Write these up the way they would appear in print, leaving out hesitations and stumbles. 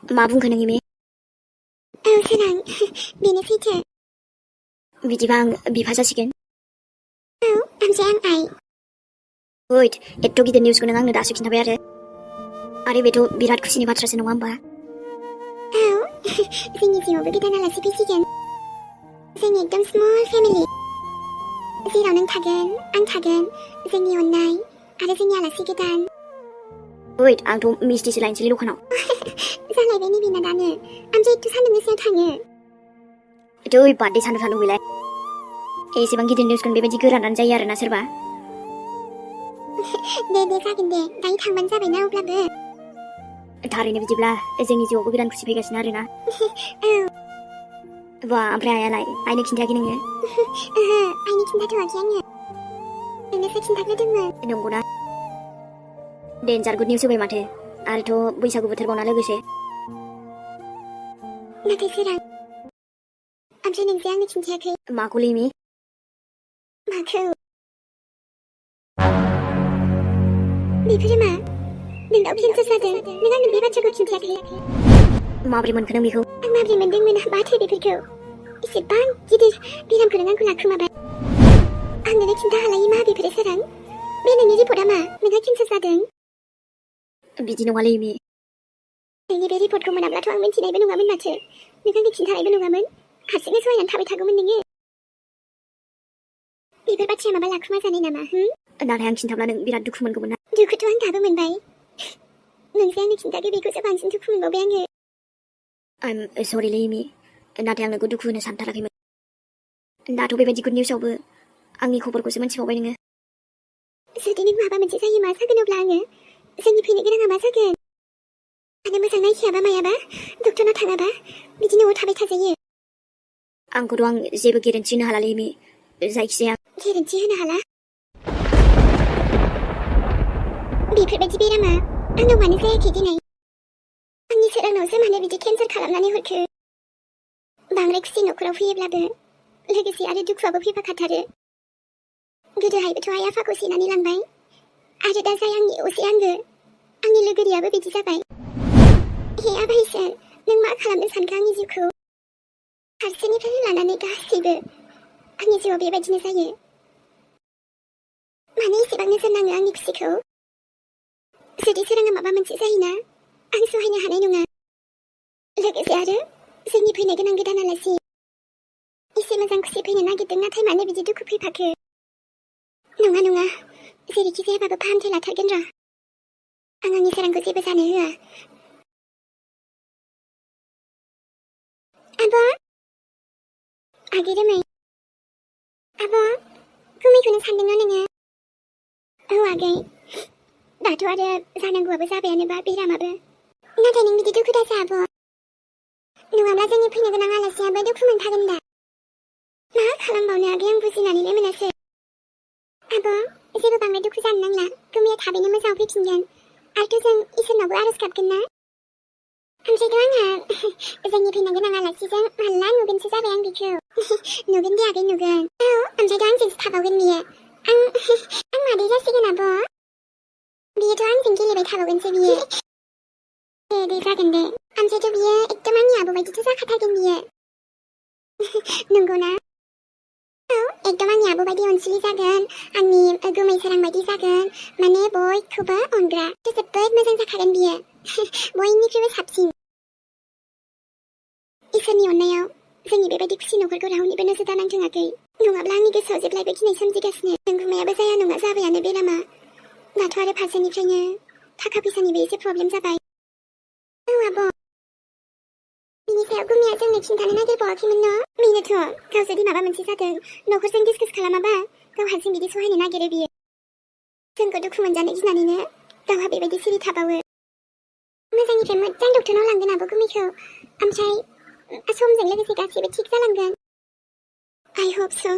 मा बुंखो नों इमे? औ सोरां, बेनो सैथो। बिदिबा आं बिफा जासिगोन? औ, ओमफ्राय आं आइ। ओइट, एत्थ' गिदिर निउसखौ नों आंनो दासो खिन्थाबाय आरो बेथ' बिराद खुसिनि बाथ्रासो नङा होमबा? औ, जोंनि जिउआवबो गोदान आलासि फैसिगोन। जोंनि एकदम स्मल फेमिलि। जेराव नों थागोन, आं थागोन, जोंनि अननाय आरो जोंनि आलासि गोदान। ओइट, आंथ' मिस्टिसो लायनोसैलै दखानाव। जालायबाय नैबेना दानो, ओमफ्राय एत्थ' सान्दुं गोसायाव थाङो। थै बार्थडे सान्दुं गैला। एसेबां गिदिर निउसखौनो बेबायदि गोरानानो जायो आरोना सोरबा। दे जागोन दे, दायो थांबानो जाबायना अब्लाबो। थारैनो बिदिब्ला जोंनि जिउआवबो गोदान खुसि फैगासिनो आरोना। औ। बा, ओमफ्राय आइयालाय? आइनो खिन्थायाखै नोङो? ओहो, आइनो खिन्थाथ'वाखै आङो। नोंनोसो खिन्थाग्रोदोंमोन। नंगौना? डेन्जार गुड निउस होबाय माथो। आरोथ' बैसागु बोथोरबावना लोगोसे। नाथाय सोरां, ओमफ्राय नोंजे आंनो खिन्थायाखै। माखौलै इमे? माखौ? बेफोरो मा? नोंनाव केन्सार जादों, नों आंनो बे बाथ्राखौ खिन्थायाखै। माब्रै मोनखो नों बेखौ? आं माब्रै मोनदोंमोन बाथो बेफोरखौ? एसेबां गिदिर बेरामखौ नों आंखौ लाखोमाबाय। आंनोनो खिन्थाहालायि मा बेफोरो सोरां? बे नोंनि रिपर्टआ मा? नोंहा केन्सार जादों? बिदि नङालै इमे। नोंनि बे रिपर्टखौ मोनाब्लाथ' आं मिन्थिनायबो नङामोन माथो। नों आंनो खिन्थानायबो नङामोन। हारसिङै सहायनानै थाबाय थागौमोन नोङो। बेफोर बाथ्राया माबा लाखुमा जानाय नामा? नाथाय आं खिन्थाब्ला नों बिराद दुखु मोनगौमोन ना? दुखुथ' आं दाबो मोनबाय। नोंजे आंनो खिन्थायाखै बेखौसो बांसिन दुखु मोनबावबाय आङो। आइम सरिलै इमे। नाथाय आं नोंखौ दुखु होनो सानथाराखैमोन। दाथ' बेबायदि गुड निउसआवबो आंनि खबरखौसो मोनथिबावबाय नोङो। जुदि नों माबा मोनसे जायो मा जागोन अब्ला आङो? जोंनि फैनो गोनाङा मा जागोन? आरो मोजां नायखायाबा मायाबा? डक्टरनाव थाङाबा? बिदि न'आव थाबाय थाजायो। आंखौथ' आं जेबो गेरेन्टि होनो हालालै इमे। जायखिजाया गेरेन्टि होनो हाला? बेफोरबायदि बेरामा आंनाव मानो जायाखै दिनै? आंनि सोरांनावसो मानो बिदि केन्सार खालामनानै हरखो? बांद्राय खुसि न'खराव फैयोब्लाबो लोगोसे आरो दुखुआबो फैफाखाथारो। गोदोहायबोथ' आइ आफाखौ सेनानै लांबाय। आरो दा जाय आंनि असे आंगो, आंनि लोगोरियाबो बिदि जाबाय। हे आफा इसोर, नों मा खालामनो सानखो आंनि जिउखौ? फारसेनिफ्रायनो लानानै गासैबो आंनि जिउआव बेबायदिनो जायो। मानो एसेबां नोजोर नाङो आंनि खुसिखौ? जुदि सोराङा माबा मोनसे जायोना, आं सहायनो हानाय नङा। लोगोसे आरो जोंनि फैनो गोनां गोदान आलासि। एसे मोजां खुसि फैनो नागिरदों, नाथाय मानो बिदि दुखु फैफाखो? नङा, जेरैखि जायाबाबो फाहामथाय लाथारगोन र'। आं आंनि सोरांखौ जेबो जानो होआ। आब'? आगै रोमै? आब'? गुमैखौनो सानदों ना नोङो? औ आगै। दाथ' आरो जानांगौआबो जाबायानोबा बेरामाबो। नाथाय नों बिदि दुखु दाजा आब'। नङाब्ला जोंनि फैनो गोनां आलासियाबो दुखु मोनखागोन दा। मा खालामबावनो आगै, आं बुजिनानैनो मोनासै। आब', जेबो बांद्राय दुखु जानो नांला। गुमैया थाबैनो मोजाङाव फैफिनगोन। आरोथ' जों इसोरनावबो आरज गाबगोन ना। ओमफ्रायथ' आंहा जोंनि फैनो गोनां आलासिजों माला नुगोनसो जाबाय आं बिखौ। नुगोन दे आगै नुगोन। औ, ओमफ्रायथ' आंजोंसो थाबावगोन बियो। आं मादै जासिगोन आब'। बियोथ' आंजों गेलेबाय थाबावगोनसो बियो। दे जागोन दे। ओमफ्रायथ' बियो एकदम आंनि आब' बायदिथ' जाखाथारगोन बियो। नंगौना? औ, एकदम आंनि आब' बायदि अनसुलि जागोन, आंनि गुमै सोरां बायदि जागोन, माने बयखौबो अनग्रा। जोबोद मोजां जाखागोन बियो। बयनिख्रुइबो साबसिन। इसोरनि अननायाव जोंनि बेबायदि खुसि न'खरखौ रावनिबो नोजोर दानांथोङाखै। नङाब्ला आंनि गोसोआव जेब्लायबो गिनाय सोमजिगासिनो। नों गुमैयाबो जाया नङा जाबायानो बेरामा। दाथ' आरो फारसेनिफ्रायनो थाखा फैसानिबो एसे प्रब्लेम जाबाय। औ आब'। बिनि सायाव गुमैया जोंनो खिन्थानो नागिरबावाखैमोन न'? बेनोथ', गाव जुदि माबा मोनसे जादों, न'खरजों डिसकास खालामाबा गाव हारसिं बिदि सहायनो नागिरो बियो। जोंखौ दुखु मोनजानो गिनानैनो गावहा बेबायदि सिरि थाबावो। मोजांनिफ्राय मोजां डक्टरनाव लांगोन आब' गुमैखौ। ओमफ्राय समजों लोगोसे गासैबो थिग जालांगोन। आइ हप स'।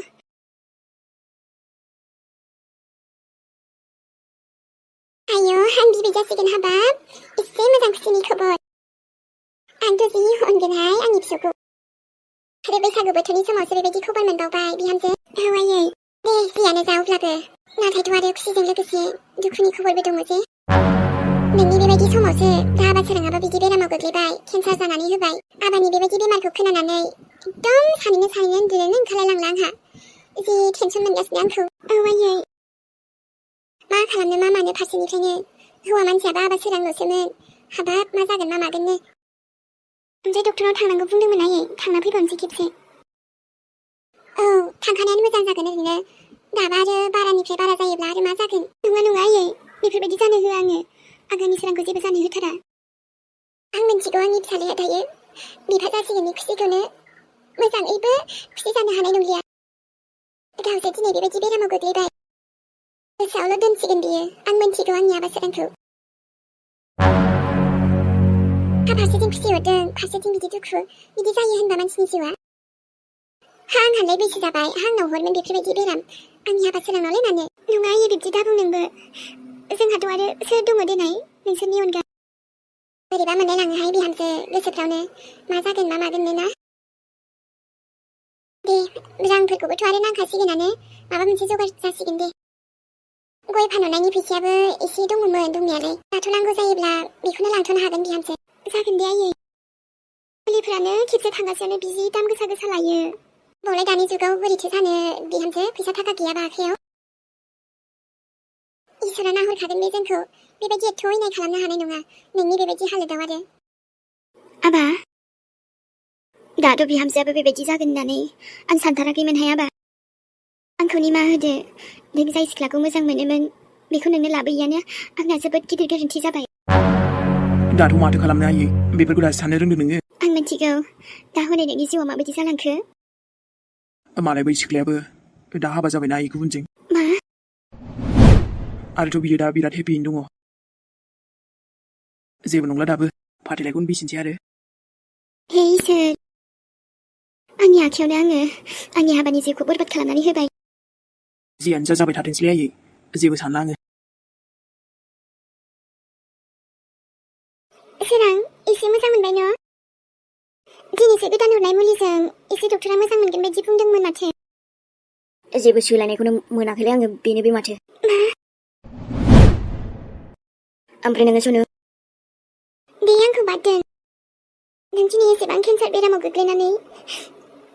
आयौ, आं बिबै जासिगोन हाबाब। एसे मोजां खुसिनि खबर। आंथ' जि अनगोनहाय आंनि फिसौखौ। आरो बैसागु बोथोरनि समावसो बेबायदि खबर मोनबावबाय बिहामजो। औ आयै। दे जियानो जा अब्लाबो। नाथायथ' आरो खुसिजों लोगोसे दुखुनि खबरबो दङ जे। नोंनि बेबायदि समावसो दाहाबा सोराङाबा बिदि बेरामाव गोग्लैबाय केन्सार जानानै होबाय आबानि बेबायदि बेमारखौ खोनानानै एकदम सानैनो उन्दुनोनो ओंखारलायलांला आंहा जि टेनसन मोनगासिनो आंखौ आयै मा खालामनो मा मानो फारसेनिफ्रायनो हौवा मानसियाबा आबा सोरांल'सोमोन हाबाब मा जागोन मा मागोननो ओमफ्राय डक्टराव थांनांगौ बुंदोंमोन आयै थांना फैबावनोसै खेबसे औ थांखानायानो मोजां जागोन ओरैनो दाबा आरो बारानिफ्राय बारा जायोब्ला आरो मा जागोन नङा आयै बेफोरबायदि जानो होआ आङो आगाननि सोरांखौ जेबो जानो होथारा आं मिन्थिगौ आंनि फिसालाया दायो बिफा जासिगोननि खुसिखौनो मोजाङैबो खुसि जानो हानाय नंलिया गावसो दिनै बेबायदि बेरामाव गोग्लैबाय गोसोआवल' दोनसिगोन बियो आं मिन्थिगौ आंनि आबा सोरांखौ फारसेथिं खुसि हरदों फारसेथिं बिदि दुखु बिदि जायो होनबा मानसिनि जिउआ आंहालाय बैसो जाबाय आंनाव हरमोन बेफोरबायदि बेराम आंनि आबा सोरांनावलाय मानो नङा आयै बिब्दि दाबुं नोंबो जोंहाथ' आरो सोर दङ देनाय नोंसोरनि अनगा बोरैबा मोनलायलाङोहाय बिहामजो गोसोफ्रावनो मा जागोन मा मागोननो ना दे रांफोरखौबोथ' आरो नांखासिगोनानो माबा मोनसे जगार जासिगोन दे गय फानहरनायनि फैसायाबो एसे दङमोन दंनायालाय दाथ' नांगौ जायोब्ला बेखौनो लांथ'नो हागोन बिहामजो जागोन दे आयै मुलिफोरानो खेबसे थांगासेयावनो बिजि दाम गोसा लायो बावलाय दानि जुगाव बोरैथो जानो बिहामजो फैसा थाखा गैयाबा आखायाव इसोरा नाहरखागोन बे जोंखौ बेबायदि एथ' अयनाय खालामनो हानाय नङा नोंनि बेबायदि हालोदाव आरो आबा दाथ' बिहामजोआबो बेबायदि जागोन होननानै आं सानथाराखैमोनहाय आबा आंखौ निमाहा होदो नों जाय सिख्लाखौ मोजां मोनोमोन बेखौ नोंनो लाबोयैयानो आंना जोबोद गिदिर गोरोन्थि जाबाय दाथ' माथो खालामनो हायो बेफोरखौ दासो साननो रोंदों नोङो आं मिन्थिगौ दा हनै नोंनि जिउआ माबायदि जालांखो मालाय बै सिख्लायाबो दा हाबा जाबायना आइ गुबुनजों मा आरोथ' बियो दा बिराद हेपियैनो दङ जेबो नंला दाबो फाथैलायखौनो बिसिनसै आरो हे इसोर आंनि आखायावनो आङो आंनि हाबानि जिउखौ बरबाद खालामनानै होबाय जियानो जा जाबाय थाथोंसैलै आयै जेबो सानला आङो सोरां एसे मोजां मोनबाय न' दिनैसो गोदान हरनाय मुलिजों एसे डक्टरा मोजां मोनगोन बायदि बुंदोंमोन माथो जेबो सोलायनायखौनो मोनाखैलै आङो बेनो बे माथो ओमफ्राय नोङो सनु दे आंखौ बाद दोन नों दिनै एसेबां केन्सार बेरामाव गोग्लैनानै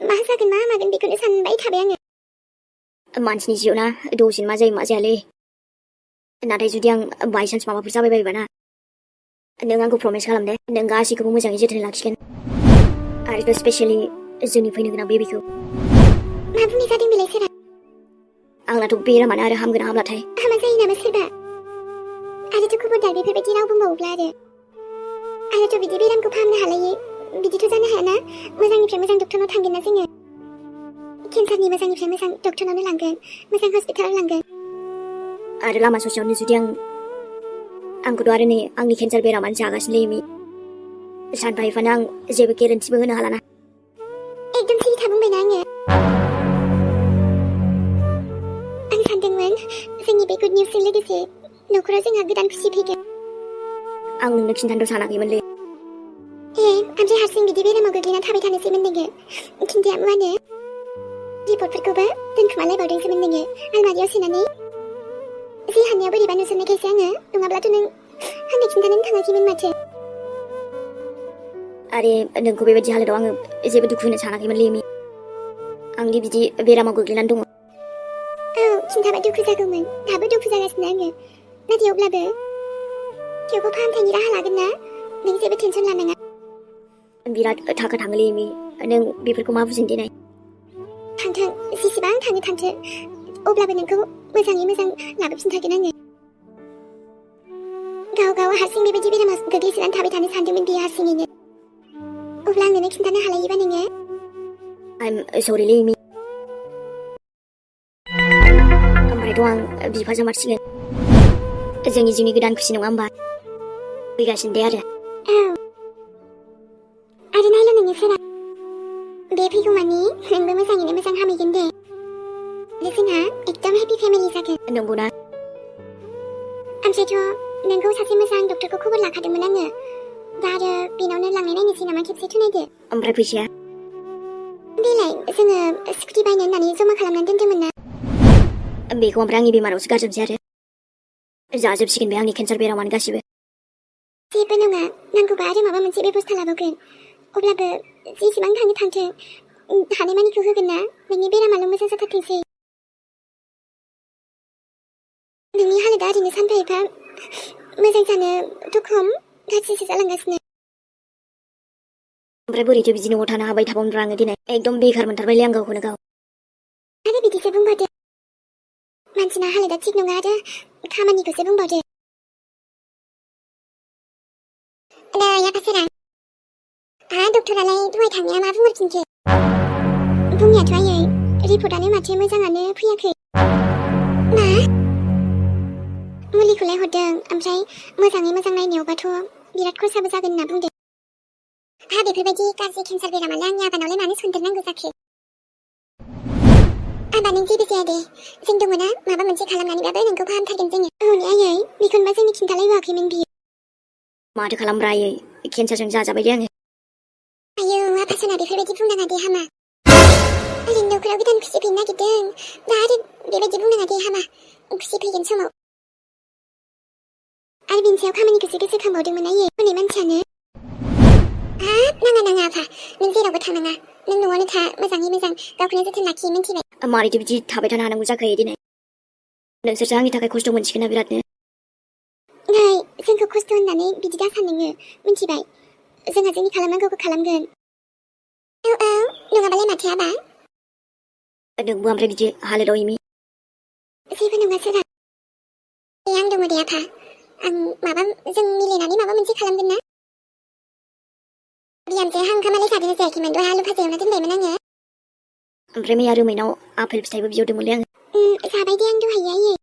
मा जागोन मा मागोन बेखौनो सानबाय थाबाय आङो मानसिनि जिउ ना दसेनो मा जायो मा जायालै नाथाय जुदि आं बायसान्स माबाफोर जाबाय बायोबा ना नों आंखौ प्रमिस खालाम दे नों गासैखौबो मोजाङै जोथोन लाखिगोन आरो स्पेसियेलि जोंनि फैनो गोनां बेबिखौ मा बुंनाय जादों बेलाय सोरा आंनाथ' बेरामानो आरो हामगोना हामलाथाय हामा जायो नामा सोरबा आरोथ' खबरदार बेफोरबायदि राव बुंबावोब्ला आरोथ' बिदि बेरामखौ फाहामनो हालायै बिदिथ' जानो हायाना मोजांनिफ्राय मोजां डक्टरनाव थांगोन ना जोङो केन्सारनि मोजांनिफ्राय मोजां डक्टरनावनो लांगोन मोजां हस्पिटालाव लांगोन आरो लामा ससेयावनो जुदि आंखौथ' आरो नै आंनि केन्सार बेरामानो जागासिनो एमि सानफा एफानो आं जेबो गेरेन्टिबो होनो हालाना एकदम सिरिथा बुंबायना आङो आं सानदोंमोन जोंनि बे गुड निउसजों लोगोसे न'खराव जोंहा गोदान खुसि फैगोन आं नोंनो खिन्थानोथ' सानाखैमोनलै ओमफ्राय हारसिं बिदि बेरामाव गोग्लैना थाबाय थानोसैमोन नोङो खिन्थायामोन रिपर्टफोरखौबो दोनखुमालायबावदोंसोमोन नोङो आलमारियाव सोनानै जे हानायाव बोरैबा नुसननायखायसो आङो नङाब्लाथ' नों आंनो खिन्थानोनो थाङाखैमोन माथो आरे नोंखौ बेबायदि हालोदाव आङो जेबो दुखु होनो सानाखैमोनलै एमि आंदि बिदि बेरामाव गोग्लैनानै दङ औ खिन्थाबा दुखु जागौमोन दाबो दुखु जागासिनो आङो नाथाय अब्लाबो थेवबो फाहामथायनि राहा लागोन ना नों जेबो टेनसन लानाङा बिराद थाखा थाङोलै एमि नों बेफोरखौ मा बुजिनो देनाय थांथों जेसेबां थाङो थांथो अब्लाबो नोंखौ मोजाङै मोजां लाबोफिनथारगोन आङो गाव हारसिं बेबायदि बेरामाव गोग्लैसोनानै थाबाय थानो सानदोंमोन बियो हारसिङैनो अब्ला आंनो खिन्थानो हालायोबा नोङो आइम सरिलै एमि ओमफ्रायथ' आं बिफाजों मारसिगोन जोंनि जिउनि गोदान खुसि नङा होमबा फैगासिनो दे आरो नायल' नोङो सोरा बे फैगौमानि नोंबो मोजाङैनो मोजां हामहैगोन दे आरो जोंहा एकदम हेपि फेमिलि जागोन नंगौना ओमफ्रायथ' नोंखौ सासे मोजां डक्टरखौ खबर लाखादोंमोन आङो दा आरो बेनावनो लांनाय नायनोसै नामा खेबसे थुनायदो ओमफ्राय फैसाया बेलाय जोङो स्कुटि बायनो होननानै जमा खालामनानै दोनदोंमोन ना बेखौ ओमफ्राय आंनि बेमारावसो गारजोबसै आरो जाजोबसिगोन बे आंनि केन्सार बेरामानो गासिबो जेबो नङा नांगौबा आरो माबा मोनसे बेबस्था लाबावगोन अब्लाबो जेसेबां थांथों हानायमानिखौ होगोन ना नोंनि बेरामाल' मोजां जाथारथोंसै नोंनि हालोदा ओरैनो सानफा एफा मोजां जानोथ' खम गाज्रिसो जालांगासिनो ओमफ्राय बोरैथो बिदि न'आव थानो हाबाय थाबावनोब्रा आङो दिनै एकदम बेखार मोनथारबायलै आं गावखौनो गाव आरो बिदिसो बुंबावदो मानसिना हालोदा थिग नङा आरो खामानिखौसो बुंबावदो नै आफासोरां डक्टरालाय दहाय थांनाया मा बुंहरफिनखो बुंनायाथ' आयै रिपर्टआनो माथो मोजाङानो फैयाखै मा मुलिखौलाय हरदों ओमफ्राय मोजाङै मोजां नायनायावबाथ' बिराद खरसाबो जागोन होनना बुंदों बेफोरबायदि गाज्रि केन्सार बेरामालाय आंनि आबानावलाय मानो सन्देरनांगौ जाखो आबा नों जेबो जाया दे जों दङ ना माबा मोनसे खालामनानैबाबो नोंखौ फाहामथारगोन जोङो औ आयै बेखौनोबा जोंनो खिन्थालायबावाखैमोन बियो माथो खालामब्रा आयै केन्सारजों जाजाबाय दे आङो आयौ आफासोना बेफोरबायदि बुंनाङा दे हामा ओरैनो न'खराव गोदान खुसि फैनो नागिरदों दा आरो बेबायदि बुंनाङा दे हामा खुसि फैगोन समाव आरो बेनि सायाव खामानिखौसो गोसोखांबावदोंमोन आयै हनै मानसियानो नाङा आफा नों जेरावबो थांनाङा नों न'आवनो था मोजाङै मोजां गावखौनो जोथोन लाखि मिन्थिबाय मारैथो बिदि थाबाय थानो हानांगौ जाखो दिनै नोंसोरसो आंनि थाखाय खस्थ' मोनसिगोन ना बिरादनो नै जोंखौ खस्थ' होननानै बिदि दा सान नोङो मिन्थिबाय जोंहा जोंनि खालामनांगौखौ खालामगोन औ नङाबालाय माथो आबा नोंबो ओमफ्राय बिदि हालोदाव एमि जेबो नङा सोरां आं दङ दे आफा आं जों मिलायनानै माबा मोनसे खालामगोन ना बिहामजोहा ओंखामालाय जादोंना जायाखैमोन दहाय आलु भाजा एवना दोनबायमोन आङो ओमफ्राय मैया रोमैनाव आपेल फिथाइबो बिहरदोंमोनलै आङो जाबाय दे आं दहाय आयै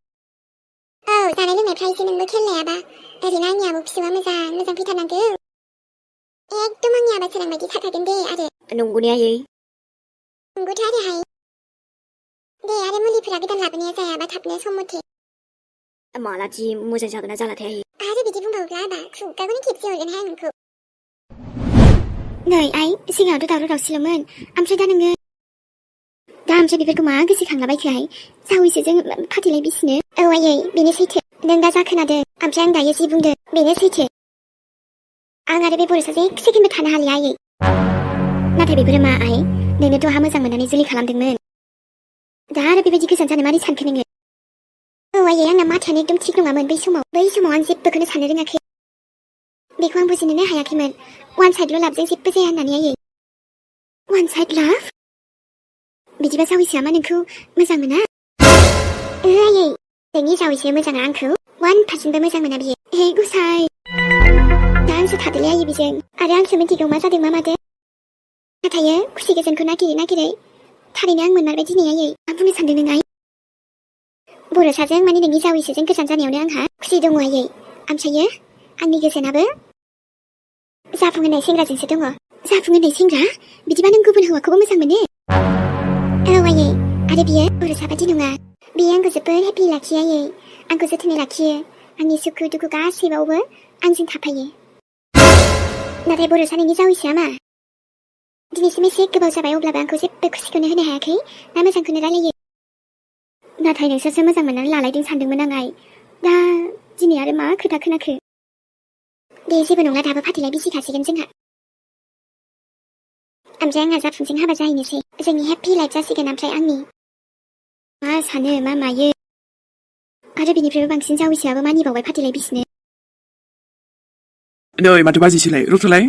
औ जानाय लोंनायफ्रा एसे नोंबो खेल लायाबा ओरैनो आंनि आबौ फिसौआ मोजां फैथारनांगौ एकदम आंनि आबा सोरां बायदि थाथारगोन दे आरो नंगौने आयै नंगौथ' आरो हाय दे आरो मुलिफोरा गोदान लाबोनाया जायाबा थाबनो सम मथे मालादि मोजां जागोन ना जालाथाय आयै आरो बिदि बुंबावोब्ला आबा खुगाखौनो खेबसे हरगोनहाय आं नोंखौ नै आइ सिगाङावथ' दावराव दावसिल'मोन ओमफ्राय दा नोङो ओमफ्राय बेफोरखौ मा गोसोखांलाबायखोहाय जावैसो जों फाथैलाय बिसिनो औ आयै बेनो सैथो नों दा जा खोनादों ओमफ्राय आं दायो जि बुंदों बेनो सैथो आं आरो बे बर'साजों एक सेकेन्डबो थानो हालिया आयै नाथाय बेफोरो मा आइ नोंनो दहा मोजां मोननानै जुलि खालामदोंमोन दा आरो बेबायदि गोजान जानो मारै सानखो नोङो औ आयै आंना माथायानो एकदम थिग नङामोन बै समाव आं जेबोखौनो साननो रोङाखै बेखौ आं बुजिनोनो हायाखैमोन वान साइडल' लाभजों जेबो जाया होननानै आयै वान साइड लाभ बिदिबा जावैसोआ मा नोंखौ मोजां मोना आयै नोंनि जावैसोआ मोजाङा आंखौ 1% मोजां मोना बियो हे गुसाय दा आंसो थादोलै आयै बिजों आरो आंसो मिथिगौ मा जादों मा मादों नाथाय खुसि गोजोनखौ नागिरै थारैनो आं मोनमारबाय दिनै आयै मा बुंनो सानदों नों आइ बर'साजों माने नोंनि जावैसोजों गोजान जानायावनो आंहा खुसि दङ आयै ओमफ्रायो आंनि गोजोनाबो जाफुंहोनाय सेंग्राजोंसो दङ जाफुंहोनाय सेंग्रा बिदिबा नों गुबुन हौवाखौबो मोजां मोनो औ आयै आरो बियो बर'सा बादि नङा बियो आंखौ जोबोद हेपि लाखियो आयै आंखौ जोथोनै लाखियो आंनि सुखु दुखु गासैबावबो आंजों थाफायो नाथाय बर'सा नोंनि जावैसोआ मा दिनैसिम एसे गोबाव जाबाय अब्लाबो आंखौ जेबो खुसिखौनो होनो हायाखै ना मोजांखौनो रायलायो नाथाय नोंसोरसो मोजां मोननानै लालायदों सानदोंमोन आं आइ दा दिनै आरो मा खोथा खोनाखो दे जेबो नङा दाबो फाथैलाय बिसि थासिगोन जोंहा ओमफ्राय आंहा जाफुंजों हाबा जाहैनोसै जोंनि हेपि लाइफ जासिगोन ओमफ्राय आंनि मा सानो मा मायो आरो बिनिफ्रायबो बांसिन जावैसोआबो मानिबावबाय फाथैलाय बिसिनो नै माथो बाजिसैलाय रुथ'लाय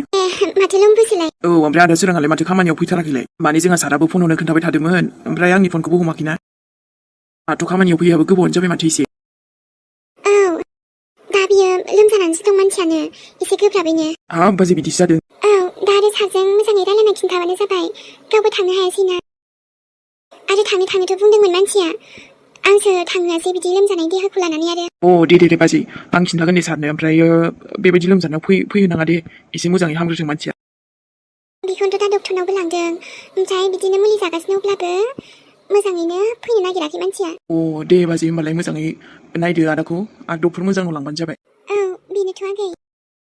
माथो लोमबोसैलाय औ ओमफ्राय आदा सोराङालाय माथो खामानियाव फैथाराखैलाय माने जोंहा साराबो फन हरनो खोन्थाबाय थादोंमोन ओमफ्राय आंनि फनखौबो हमाखैना आंहाथ' खामानियाव फैयाबो गोबावानो जाबाय माथो एसे औ दा बियो लोमजानानैसो दं मानसियानो एसे गोब्राबैनो हाब बाजै बिदिसो जादों औ दा आरो सारजों मोजाङै रायलायना खिन्थाबानो जाबाय गावबो थांनो हायासैना आरो थांनोथ' बुंदोंमोन मानसिया आंसो थांनोसै बिदि लोमजानाय देहाखौ लानानै आरो दे बाजै आं खिन्थागोन दे सारनो ओमफ्रायो बेबायदि लोमजानायाव फैहोनाङा दे एसे मोजाङै हामग्रोथों मानसिया बेखौनोथ' दा डक्टरनावबो लांदों ओमफ्राय बिदिनो मुलि जागासिनो अब्लाबो मोजाङैनो फैनो नागिराखै मानसिया दे बाजै होमबालाय मोजाङै नायदो आदाखौ आरो डक्टर मोजांनाव लांबानो जाबाय औ बेनोथ' आगै